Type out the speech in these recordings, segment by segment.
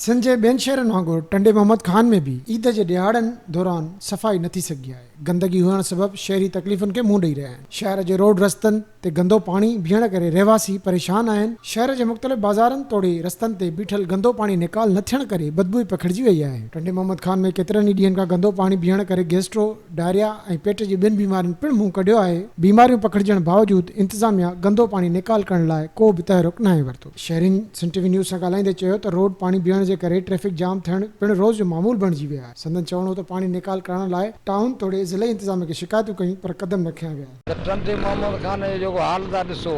سنڌ جي ٻين شهرن وانگر ٽنڊي محمد خان ۾ به عيد جي ڏهاڙن دوران صفائي نه ٿي سگهي آهي، گندگي هئڻ سبب شهري تڪليفن کي منهن ڏئي رهيا آهن، شهر جي روڊ رستن تي گندو پاڻي بيهڻ ڪري رهواسي پريشان آهن، شهر جي مختلف بازارن توڙي رستن تي بيٺل گندو پاڻي نيڪال نه ٿيڻ ڪري بدبوء پکڙجي وئي آهي، ٽنڊي محمد خان ۾ ڪيترن ئي ڏينهن کان گندو پاڻي بيهڻ ڪري گيسٽرو، ڊائريا ۽ پيٽ جي ٻين بيمارين پڻ منهن ڪڍيو آهي، بيماريون پکڙجڻ باوجود انتظاميا گندو پاڻي نيڪال ڪرڻ لاء ڪو به تحرڪ ناهي ورتو. شهرين سن ٽي وي نيوز سان ڳالهائيندي چيو ته روڊ پاڻي بيهڻ جي ڪري ٽريفڪ جام ٿيڻ پڻ روز جو معمول بڻجي ويو آهي، سندن چوڻ هو ته پاڻي نيڪال ڪرڻ لاء ٽائون توڙي ضلعي انتظاميا کي شڪايتون ڪيون پر قدم نه کنيا ويا. ته ٽنڊي محمد خان جو جيڪو حال ٿا ڏسو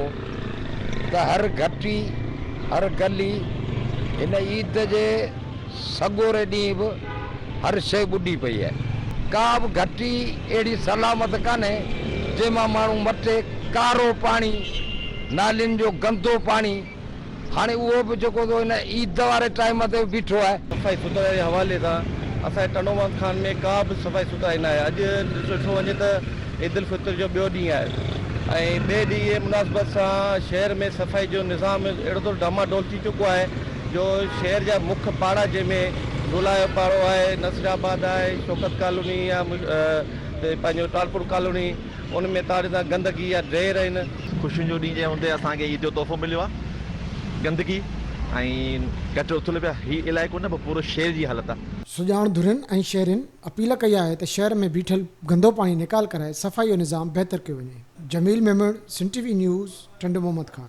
ته هر گهٽي هر گلي هن عيد جي سڳوري ڏينهن به هر شيء ٻڏي پئي آهي. ڪا به گهٽي اهڙي سلامت ڪانهي جنهن مان ماڻهو مٽي ڪارو پاڻي نالين جو گندو پاڻي هاڻي اهو به جيڪو سو هن عيد واري ٽائيم تي به بيٺو آهي. صفائي سٿرائي جي حوالي سان اسان جي ٽنڊو محمد خان ۾ ڪا به صفائي سٿرائي ناهي اڄ ڏٺو وڃي ته عيد الفطر جو ٻيو ڏينهن آهي ۽ ٻئي ڏينهن جي مناسبت سان شهر ۾ صفائي جو نظام اهڙو ته ڊاماڊول ٿي چڪو آهي جو شهر جا مک پاڙا جنهن ۾ ڍولايو پاڙو آهي، نصير آباد آهي، شوڪت ڪالوني يا پنهنجو ٽالپور ڪالوني ان ۾ تاڙي سان گندگي يا ڍير آهن. خوشين جو ڏينهن جنهن هوندي اسان کي عيد جو تحفو مليو آهي گندگي ۽ گٽر اٿليل پيا هي علائقو نه پر پورو شهر جي حالت آهي. سڄاڻ ڌرين ۽ شهرين اپيل ڪئي آهي ته شهر ۾ بيٺل گندو پاڻي نيڪال ڪرائي صفائي جو نظام بهتر ڪيو وڃي. Jamil Memon, Sindh T V news, Tando Muhammad Khan.